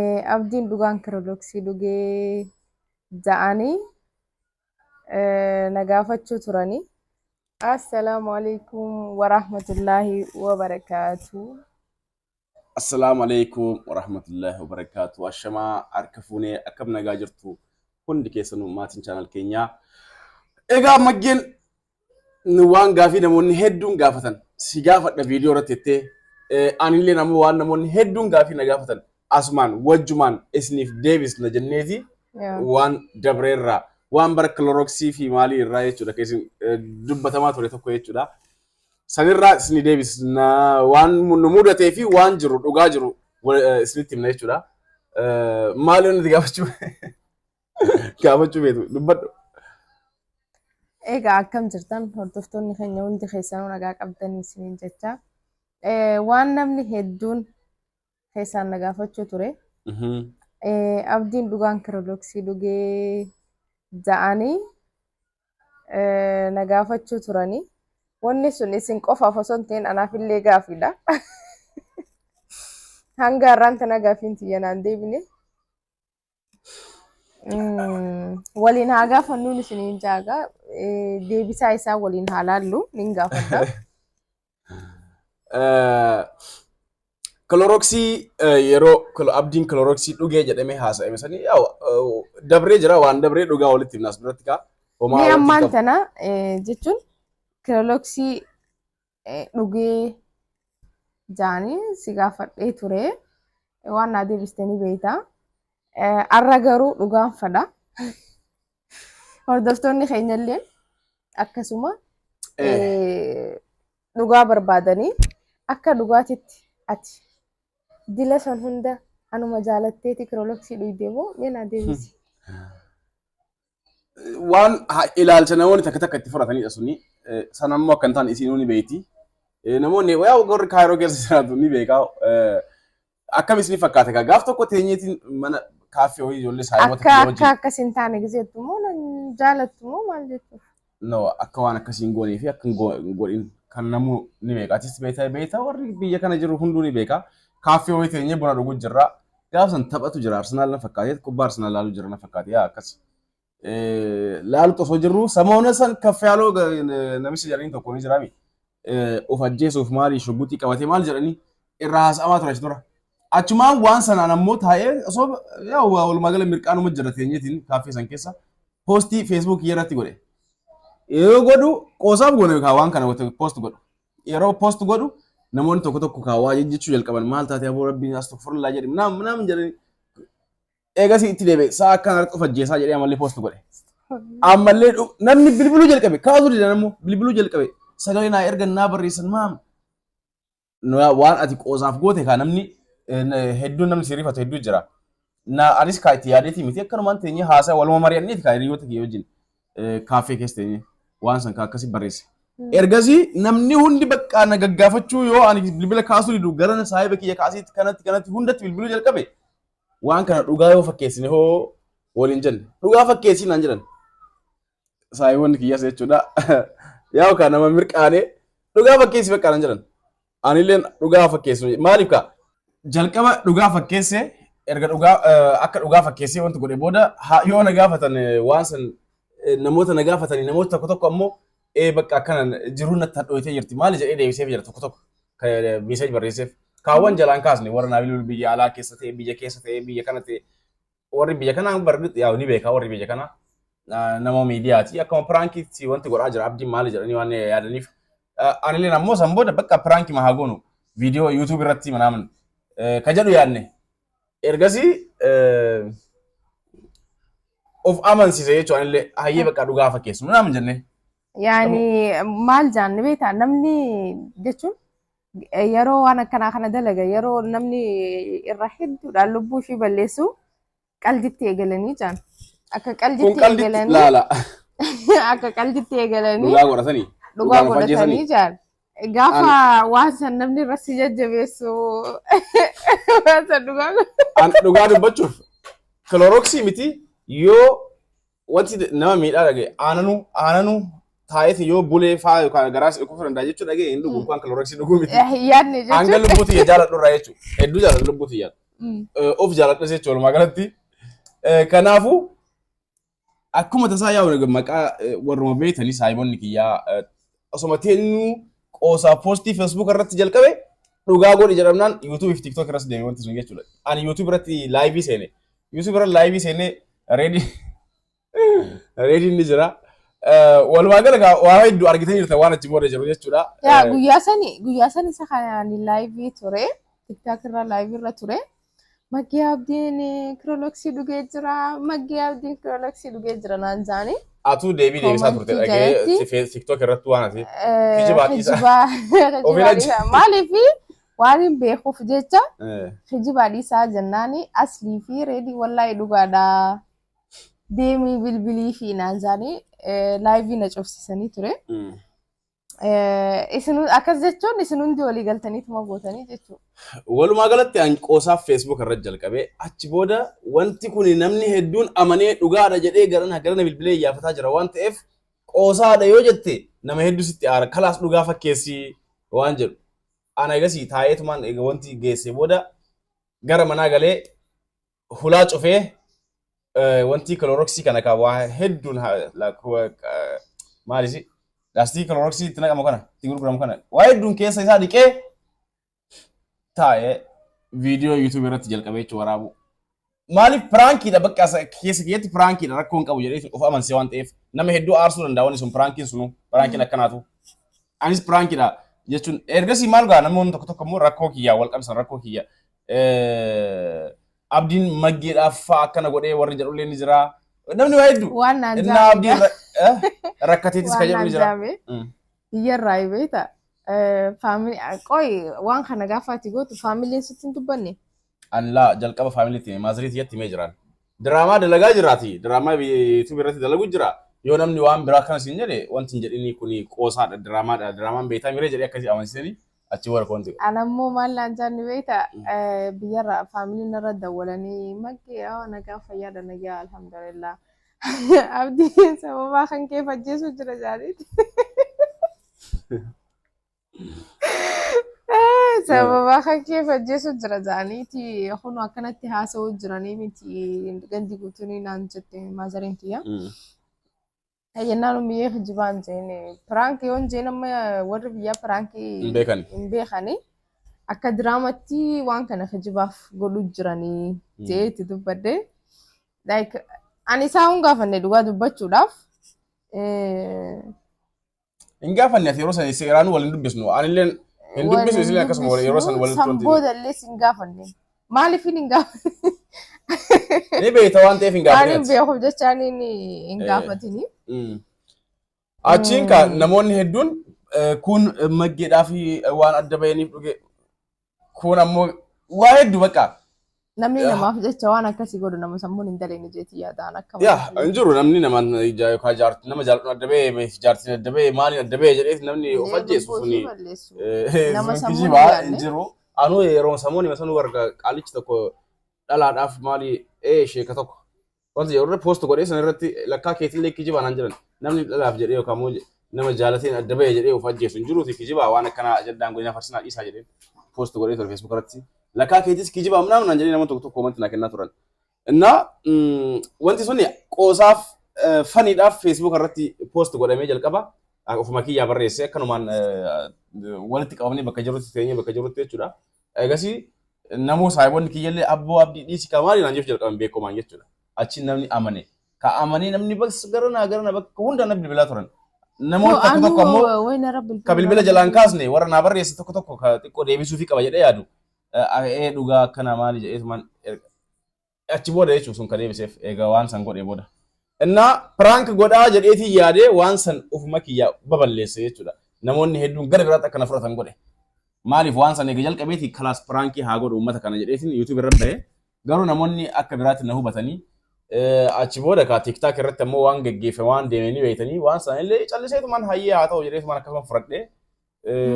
Abdiin dhugaan kiroloksii dhugee ja'anii na gaafachuu turanii. Assalaamu alaikum warahmatullaahi wabarakaatu. Assalaamu alaikum warahmatullaahi wabarakaatu. Ashamaa harka fuunee, akkam nagaa jirtu hundi keessanuu maatiin channel keenyaa? Egaa maggeen waan gaafii namoonni hedduun gaafatan si gaafadha viidiyoo irratti jettee, anillee ammoo waan namoonni hedduun gaafii na gaafatan asumaan wajjumaan isiniif deebisna jenneeti, waan dabreerraa, waan bara kiloroksii fi maalii irraa jechuudha kan isin dubbatamaa ture tokko jechuudha. Sanirraa isinii deebisna, waan nu mudatee fi waan jiru, dhugaa jiru isinitti himna jechuudha. Maali nuti gaafachuu beetu dubbadhu. Egaa akkam jirtan hordoftoonni keenya hundi keessanuu, nagaa qabdanii isiniin jecha. Waan namni hedduun keessaan na gaafachuu ture. Abdiin dhugaan kiroloksii dhugee ja'anii na gaafachuu turanii. Wanni sun isin qofaaf osoo hin ta'in anaafillee gaafiidha. Hanga har'aan tana gaafiin tiyya naan deebine. Waliin haa gaafannuun isiniin jaagaa, deebisaa isaa waliin haa laallu, nin gaafadha. Kiloroksii yeroo Abdiin kiloroksii dhugee jedhamee haasa'ame sanii dabree jira, waan dabree dhugaa walitti himnaas biratti kaa. Homaa Mee wanti ammaan qabu. tana jechuun kiloroksii dhugee jaanii si gaafadhee ture. Waan naa deebistanii beektaa. Arra garuu dhugaan fadha. Hordoftoonni keenyallee akkasuma dhugaa barbaadanii, akka dhugaatitti ati dila san hunda anuma jaalatteeti kiloroksii dhugdee moo? Mee naa deebisi. Waan ilaalcha namoonni takka takka itti fudhatanidha suni. Sana ammoo akka hin taane isinuu ni beekti. Namoonni yaa warri Kaayiroo keessa jiraatu ni beeka. Akkam isinii fakkaata egaa gaaf tokko teenyeetiin mana kaaffee wayii ijoollee saayiboota Akka kiyya akka wajjin. Akkas hin taane gizeettu moo nan jaalattu moo maal jechuuf? No, akka waan akkasii hin goonee fi akka hin godhin kan namuu ni beeka. Atis beekta, beekta, warri biyya kana jiru hunduu ni beeka. Kaaffee wayii teenyee buna dhuguu jirra. Gaaf san taphatu jira, Arsenaal na fakkaate, kubbaa Arsenaal laaluu jira na fakkaate, yaa akkas. Laalutti osoo jirru samoona san kaffee namichi jedhanii tokko ni jiraami. Of ajjeesuuf maali shugguxii qabatee maal jedhanii irraa haasa'amaa ture achi dura. Achumaan waan sanaan ammoo taa'ee osoo yaa walumaa gala mirqaanuma jira teenyeetiin kaaffee san keessa poostii feesbuukii irratti godhe. Yeroo godhu qoosaaf goone kaa waan kana poost godhu. Yeroo poost godhu namoonni tokko tokko kaa waa jechuu jalqaban, maal taate aboo, rabbiin astaghfirullah jedhi naam naam jedhanii. Eegasii itti deebi'e, sa'a akkaan harka of ajjeesaa jedhee ammallee poost godhe. Ammallee namni bilbiluu jalqabe, kaasuu didan, ammoo bilbiluu jalqabe, sagalee naa ergan, naa barreessan, maam waan ati qoosaaf goote kaa namni hedduun namni si rifatu hedduu jira. Na anis kaa itti yaadeetii miti, akkanumaan teenyee haasaa waluma mari'anneeti kaa hiriyoota kiyya wajjin kaaffee keessa teenyee waan san kaa akkasii barreesse. Ergasii namni hundi bakka na gaggaafachuu, yoo ani bilbila kaasuu didu gara saahiba kiyya kaasiitti kanatti kanatti hundatti bilbiluu jalqabe. Waan kana dhugaa yoo fakkeessine hoo waliin jenne, dhugaa fakkeessii naan jedhan saahiboonni kiyyas jechuudha. Yaa kaa nama mirqaanee dhugaa fakkeessi bakka naan jedhan. Anilleen dhugaa fakkeessu maaliif kaa jalqaba dhugaa fakkeesse, erga dhugaa akka dhugaa fakkeessee wanti godhe booda yoo na gaafatan waan san namoota na gaafatanii, namoota tokko tokko ammoo ee bakka akkana jiruun natti hadhooytee jirti maali jedhee deebiseef jira, tokko tokko message barreesseef. Kaawwan jalaan kaasne warra naa bilbilu biyya alaa keessa ta'e, biyya keessa ta'e, biyya kana ta'e, warri biyya kanaa barri yaa ni beeka, warri biyya kanaa nama miidiyaati, akkuma prankiitti wanti godhaa jira Abdiin maali jedhanii waan yaadaniif, anilleen ammoo san booda bakka prankii haa goonu, viidiyoo YouTube irratti manaaman ka jedhu yaadne. Ergasii of amansiise jechuun anillee hayyee bakka dhugaa fakkeessu naaman jennee. Yaani maal jaanne beektaa, namni jechuun yeroo waan akkanaa kana dalaga, yeroo namni irra hedduudhaan lubbuu ishii balleessu qalditti eegalanii jaan. Akka Kun qalditti qalditti eegalanii laala. Akka qalditti eegalanii dhugaa godhatanii. Dhugaa dhugaan of godhatanii ajjeesanii. jaan. Gaafa waan san namni irra si jajjabeessu waan san dhugaa An dhugaa dubbachuuf kiloroksii miti, yoo wanti nama miidhaa dhagaye aananuu taa'eeti yoo bulee faa yookaan garaas dhukkubsuu danda'a jechuu dhagaye hin dhugu, kan kiloroksii dhuguu miti. Yaadne Hanga jechuun. lubbuu tiyya jaaladhu irraa jechuudha. Hedduu jaaladha lubbuu tiyya. Of jaaladhas jechuudha walumaa galatti. Kanaafuu akkuma tasaa yaa'u maqaa warruma beektanii saayibonni kiyyaa osoma teenyuu qoosaa poostii Facebook irratti jalqabe dhugaa godhi jedhamnaan YouTube fi TikTok irras deeme wanti sun jechuudha. Ani YouTube irratti live seene. YouTube irratti live seene ready ready ni jira. Walumaa gala waa hedduu argitanii jirta waan achi booda jiru jechuudha. Yaa guyyaa sani isa kanaan live ture. TikTok irra live irra ture. Maggee Abdiin Cloroxii dhugee jira. Maggee Abdiin Cloroxii dhugee jira naan jaani. Atuu deebii deebisaa turte Commentii dhagee jalatti. TikTok irratti waan ati. Kijibaa dhiisaa. Kijibaa Ofiin kijibaa dhiisaa. Maaliif waan hin beekuuf jecha kijibaa dhiisaa jennaani aslii fi reedii wallaahi dhugaadha. Deemii bilbilii fi naan jaanii live na cufsisanii ture. Isin akkas jechuun isin hundi walii galtaniituma gootanii jechuudha. Walumaa galatti an qoosaaf Facebook irratti jalqabee achi booda wanti kun namni hedduun amanee dhugaadha jedhee garana garana bilbilee iyyaafataa jira waan ta'eef qoosaadha yoo jette nama hedduu sitti aara kalaas dhugaa fakkeessii waan jedhu. Ana egasii taa'eetumaan egaa wanti geesse booda gara manaa galee hulaa cufee wanti Cloroxii kana ka waa hedduun maalisi laastikii Cloroxii itti naqamu kana itti gurguramu kana waa hedduun keessa isaa dhiqee taa'ee viidiyoo YouTube irratti jalqabee jechuun waraabu. Maaliif prankiidha bakka keessa kiyyatti prankiidha rakkoo hin qabu jedhee of amansee waan ta'eef nama hedduu aarsuu danda'a wanni sun prankiin sunu prankiin akkanaatu. Anis prankiidha jechuun ergasii maal ga'a namoonni tokko tokko immoo rakkoo kiyyaa wal qabsan rakkoo kiyya. Abdiin maggeedhaaf fa'aa akkana godhee warri jedhullee ni jira. Namni waa hedduu. Waan naan Innaa jaame abdiin rakkateetis kan waan jedhu naan ni jira. jaame biyyarraa beekta. Family qoy waan kana gaafa ati gootu familyn sitti hin dubbanne. An laa jalqaba familytti maazirii tiyyatti himee jiraan. Diraamaa dalagaa jiraati. Diraamaa YouTube irratti dalagu jira. Yoo namni waan biraa akkana siin jedhe wanti hin jedhini kuni qoosaadha diraamaadha diraamaan beektaa miree jedhee akkasii amansiisanii achi warra koonti. Anammoo maal naan jaanni beekta biyyarraa familyn irra dawwalanii maggee nagaa fayyaadha nagaa alhamdulillah. Abdiin sababaa kan kee fajjeessu jira jaaniiti. Sababaa kan kee fajjeessu jira jaaniiti kun akkanatti haasa'uu jiranii miti gandi guutuun naan jette maazariin tiyya. Jennaan biyyee kijibaan jeen prank yoon jeen amma warri biyyaa prankii Hin beekan. hin beekani akka diraamatti waan kana kijibaaf godhu jiranii jee itti dubbadde. Like ani isaa hin gaafanne dhugaa dubbachuudhaaf. Hin gaafanne ati yeroo sana seeraan wal hin dubbisnu. Anillee hin dubbisu isillee akkasuma yeroo sana walitti San wanti. booda illee sin gaafanne. Maaliif hin gaafanne? Ni beekta waan ta'eef hin Waan gaafanne hin ati. beekuuf jecha ani hin gaafatini. Achiin ka namoonni hedduun kun maggeedhaa fi waan adda bahaniif dhuge kun ammoo waa hedduu bakka. Namni namaaf jecha waan akkasii godhu nama sammuun hin daleenne jeetii yaadaan akka Yaa hin jiru namni namaan yookaan jaartii nama jaalladhu adda bahee jaartiin adda bahee maaliin adda bahee jedhee namni of ajjeesu suni balleessu. Nama sun sammuun hin kijibaa hin yaadne. jiru. Anuu yeroo sammuun hima sanuu warga qaalichi tokko dhalaadhaaf maali ee sheeka tokko wanti jedhu irra post godhee sana irratti lakkaa keetillee kijibaa naan jedhan namni dhalaaf jedhee yookaan immoo nama jaalateen adda bahee jedhee of ajjeesu hin jiruuti kijibaa waan akkanaa jedhaan godina farsinaa dhiisaa jedhee post godhee ture Facebook irratti lakkaa keetis kijibaa amnaa naan jedhee nama tokko tokko wanti naa kennaa turan. Innaa wanti suni qoosaaf faniidhaaf Facebook irratti post godhamee jalqaba ofuma kiyyaa barreessee akkanumaan walitti qabamnee bakka jirutti teenyee bakka jirutti jechuudha. Egasii namoo saayiboonni kiyyallee abboo abdii dhiisi ka maali naan jechuu jalqaban beekumaan jechuudha. Achi namni amane. Ka amanee namni bas garanaa garana bakka hunda na bilbilaa turan. Namoonni tokko tokko ammoo ka bilbila jalaan kaasne warra naa barreesse tokko tokko ka xiqqoo deebisuufii qaba jedhee yaadu. Ee dhugaa akkana maali jedheetumaan achi booda jechuun sun ka deebiseef egaa waan san godhee booda. Innaa prank godhaa jedheetii yaadee waan san ofuma kiyyaa baballeesse jechuudha. Namoonni hedduun gara biraatti akka na fudhatan godhe. Maaliif waan san eega jalqabeeti kalaas prankii haa godhu uummata kana jedheetiin YouTube irra bahe. Garuu namoonni akka biraatti na hubatanii achi booda kaa TikTok irratti ammoo waan geggeeffame waan deemanii beektanii waan sana illee calliseetumaan hayyee haa ta'u jedheetumaan akkasuma fudhadhee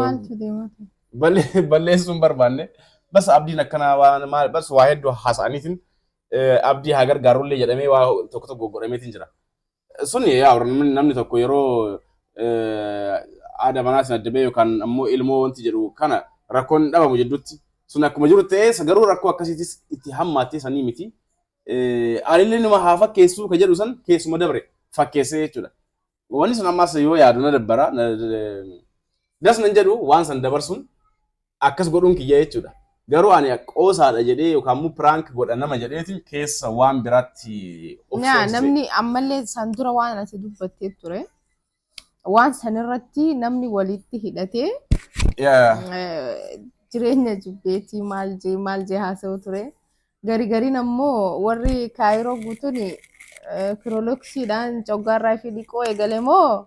Maaltu deemaa ture? Balleessuu hin barbaanne. Bas abdiin akkanaa waan maal bas waa hedduu haasa'aniitiin abdii haa gargaarullee jedhamee waa tokko tokko godhameetiin jira. Suni yaa namni tokko yeroo haadha manaatiin adda ba'e yookaan ammoo ilmoo wanti jedhu kana rakkoon dhabamu jidduutti. Sun akkuma jiru ta'ee garuu rakkoo akkasiitis itti hammaattee sanii miti. Anillee nama haa fakkeessuu ka jedhu san keessuma dabre fakkeessee jechuudha. Wanni sun ammas yoo yaadu na dabbara. Das nan jedhu waan san dabarsuun akkas godhuun kiyya jechuudha. Garuu ani qoosaadha jedhee yookaan immoo prank godha nama jedheetiin keessa waan biraatti of Yaa seensise. namni ammallee san dura waan ati dubbattee ture. Waan sanirratti namni walitti hidhatee jireenya jibbeetii maal jee maal jee haasa'u ture. Gari gariin ammoo warri kaayiroo guutuun kiroloksiidhaan coggaarraa fi dhiqoo eegale moo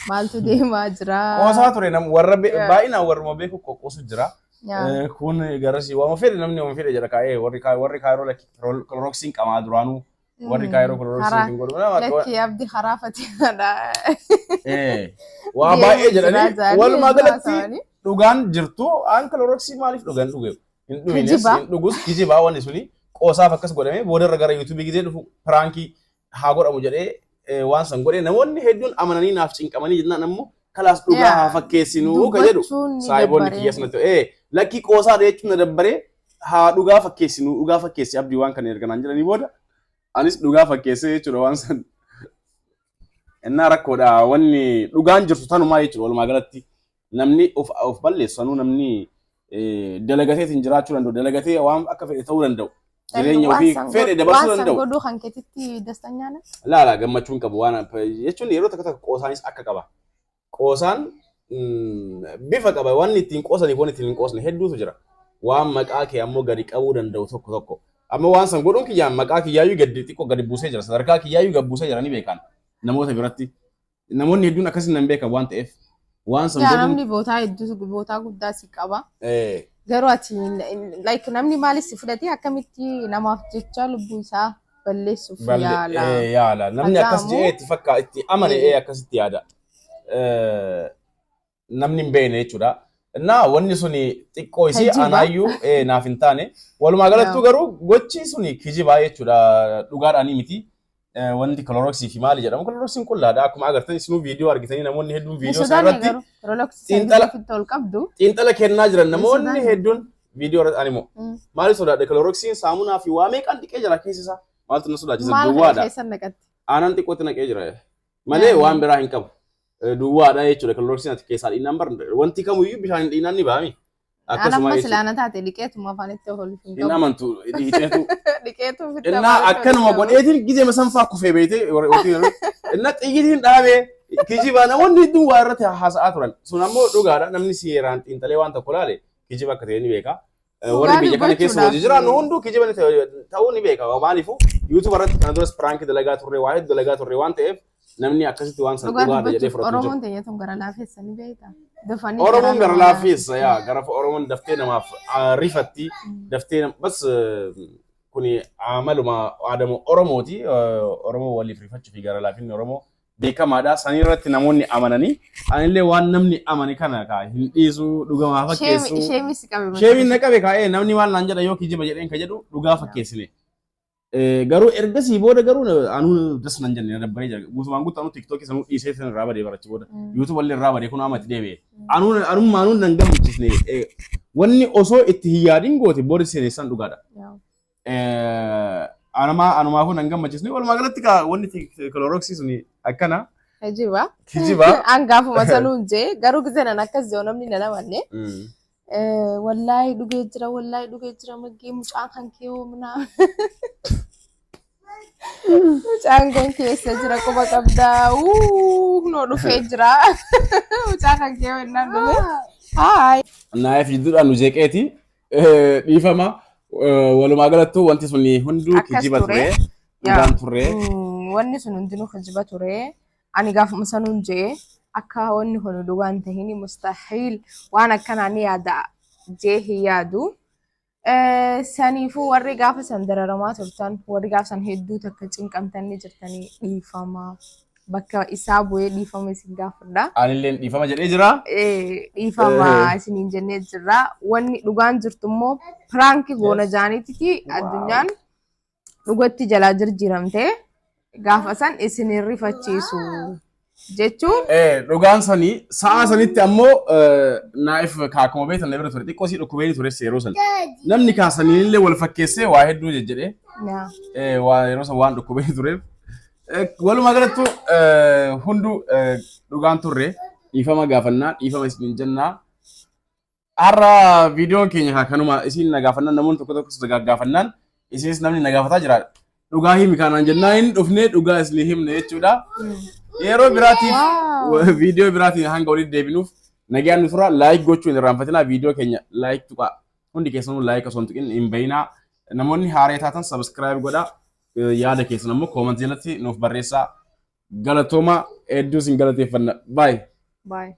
maaltu deemaa jira? Qoosaa ture nam warra baay'inaan warruma beeku qoqqoosu jira. Kun garasii waama fedhe namni waama fedhe jedha kaa'ee warri kaayiroo lakki kiloroksiin qamaa duraanuu warri kaayiroo kiloroksiin hin godhu. Lakki abdi karaa fatihaadha. Waa baay'ee jedhanii walumaa galatti dhugaan jirtu aan kiloroksii maaliif dhugan dhuge hin dhugines Kijibaa. hin dhugus kijibaa wanni suni qoosaaf akkas godhamee boodarra gara yuutuubii gizee dhufu piraankii haa godhamu jedhee waan san godhee namoonni hedduun amananii naaf cinqamanii jennaan ammoo kalaas dhugaa haa fakkeessinuu ka jedhu Dubbachuun ni saayiboonni dabbaree. kiyyas natti lakkii qoosaadha jechuun na dabbaree haa dhugaa fakkeessinuu dhugaa fakkeessi abdii waan kana erga naan jedhanii booda anis dhugaa fakkeessee jechuudha waan san. Innaa rakkoodha wanni dhugaan jirtu tanumaa jechuudha walumaa galatti namni of balleessu sanuu namni dalagateetiin jiraachuu danda'u dalagatee waan akka fedhe ta'uu danda'u jireenya ofii fedhe dabarsuu Waan san danda'u. godhuu kan keetitti dastanyaana. Laala gammachuun qabu waan jechuun yeroo takka takka qoosaanis akka qaba. Qoosaan bifa qaba wanni ittiin qoosaniif wanni ittiin hin qoosne hedduutu jira. Waan maqaa kee ammoo gadi qabuu danda'u tokko tokko. Amma waan san godhuun kiyyaan maqaa kiyyaayyuu gadi xiqqoo gadi buusee jira. Sadarkaa kiyyaayyuu gad buusee jira ni beekan namoota biratti. Namoonni hedduun akkasiin nan beekan waan ta'eef waan san Yaa godhuun namni bootaa hedduu bootaa guddaa si qaba. Garuu ati like namni maaliif si fudhatee akkamitti namaaf jecha lubbuu isaa balleessuuf yaala. Yaala. Namni akkas Hagaamu. jedhee itti fakkaa itti amane akkasitti yaada. Namni hin beekne jechuudha. Innaa wanni suni xiqqoo isii Kijiba. anaayyuu naaf hin taane. Walumaa galattuu garuu gochi suni kijibaa jechuudha. Dhugaadhaanii miti. Wanti kiloroksii fi maali jedhamu kiloroksiin qullaadha. Akkuma agartan isinuu viidiyoo argitanii namoonni hedduun Hin viidiyoo sana sodaanne irratti garuu Rolex ofitti ol qabdu. xiinxala kennaa jiran namoonni sodaanne. hedduun viidiyoo irratti ani immoo maaliif sodaadhe kiloroksiin saamunaa fi waa meeqaan dhiqee jira keessa isaa maaltu na sodaachisa Maal kana duwwaadha. keessa naqatte? Aanan xiqqootti naqee jira malee waan biraa hin qabu. Duwwaadha jechuudha kiloroksiin ati keessaa dhiinnaan bar wanti kamuyyuu bishaan hin dhiinnaan ni ba'ami. Aan Akkasuma amma jechuudha. silaana taate dhiqeetuma afaanitti ol hin Hin qabu. amantu dhiqeetu. Dhiqeetu ofitti Innaa afaanitti ol hin akkanuma qabu. godheetiin gizee sanfaa kufee beeytee innaa xiyyitiin dhaabee kijibaa namoonni hedduun waa irratti haasa'aa turan. Sun ammoo dhugaadha namni seeraan xiinxalee waan tokko laale kijiba akka ta'e ni beeka. Warri Dhugaa biyya kana keessa hojii dubbachuudhaaf jiraannu hunduu kijiba ni ta'uu ni beeka. Maaliifuu YouTube irratti kana duras piraanki dalagaa turre waa hedduu dalagaa turre waan ta'eef namni akkasitti waan san Dhugaa dhugaadha jedhee dubbachuuf fudhatu hin jiru. Oromoon teenya tun gara laafessa ni beekta. Dafanii Oromoon garaa gara namaa laafeessa yaa gara Oromoon daftee namaaf rifatti daftee bas kuni amaluma aadama Oromooti. Oromoo waliif rifachuu fi gara laafinni Oromoo beekamaadha. Sanii irratti namoonni amananii anillee waan namni amane kana kaa hin dhiisu dhugamaa fakkeessu. Sheemii si qabe mata Sheemiin na qabe kaa'ee namni maal naan jedha yoo kijiba jedheen ka jedhu dhugaa fakkeessine. Garuu ergasii booda garuu anuu das nan jenne na dabbaree jira. Guutumaan guutuu anuu tiiktookii sanuu dhiisee san irraa badee barachi booda. YouTube illee irraa badee kun amma itti deebi'e. Anuu anummaa anuu nan gammachiisne. Wanni osoo itti hin yaadin goote booda seenessan dhugaadha. Anumaa anumaafuu nan gammachiisne. Walumaa galatti kaa wanni kilorooksii suni akkana Kijiba. kijiba. An gaafuma sanuun jee garuu gisee nan akkas jiru namni nan amanne. Wallaahi dhugee jira wallaahi dhugee jira maggee mucaan kan kee hoomnaa. Mucaan kan keessa jira quba qabdaa. Uuu kunoo dhufee jira. Mucaan kan kee hoomnaan dhufe. Haay. Naayif jidduudhaan nu jeeqeeti. Dhiifama. Walumaa galattuu wanti sun hunduu Akkas kijiba ture. ture. Dhugaan turre. Wanni sun hundinuu kijiba ture. Ani gaafuma sanuun je'e akka wanni kun dhugaa hin tahini mustahiil waan akkanaa ni yaada jee hin yaadu. Saniifuu warri gaafa san dararamaa turtan warri gaafa san hedduu takka cinqamtan ni jirtanii dhiifama. Bakka isaa bu'ee dhiifama isin gaafadha. Anilleen dhiifama jedhee jira. Dhiifama isiniin jennee jirra. Wanni dhugaan jirtu immoo piraanki goona jaaniititi addunyaan dhugatti jalaa jirjiiramte gaafa san isin hin rifachiisu. Jechuun Dhugaan sanii sa'a sanitti ammoo naaf kaakuma beektan na bira ture xiqqoo sii dhukkubee ture yeroo san. Namni kaasanii illee wal fakkeessee waa hedduu jejjedhee waa yeroo san waan dhukkubee tureef. Walumaa galattu hunduu dhugaan turre dhiifama gaafannaa dhiifama isiniin jennaa. Har'a viidiyoon keenya kaa kanuma isin na gaafannaan namoonni tokko tokko si gaafannaan isinis namni na gaafataa jira. Dhugaa himi kanaan jennaan hin dhufnee dhugaa isinii himne jechuudha. Yeroo biraatiif viidiyoo biraatiin hanga walitti deebinuuf nagaan nu tura like gochuu hin irraanfatinaa viidiyoo keenya like tuqaa. Hundi keessanuu like osoo hin tuqin hin bayinaa. Namoonni haaree taatan subscribe godhaa. Yaada keessan ammoo comment jalatti nuuf barreessaa. Galatoomaa hedduu isin galateeffanna. Bye. Bye.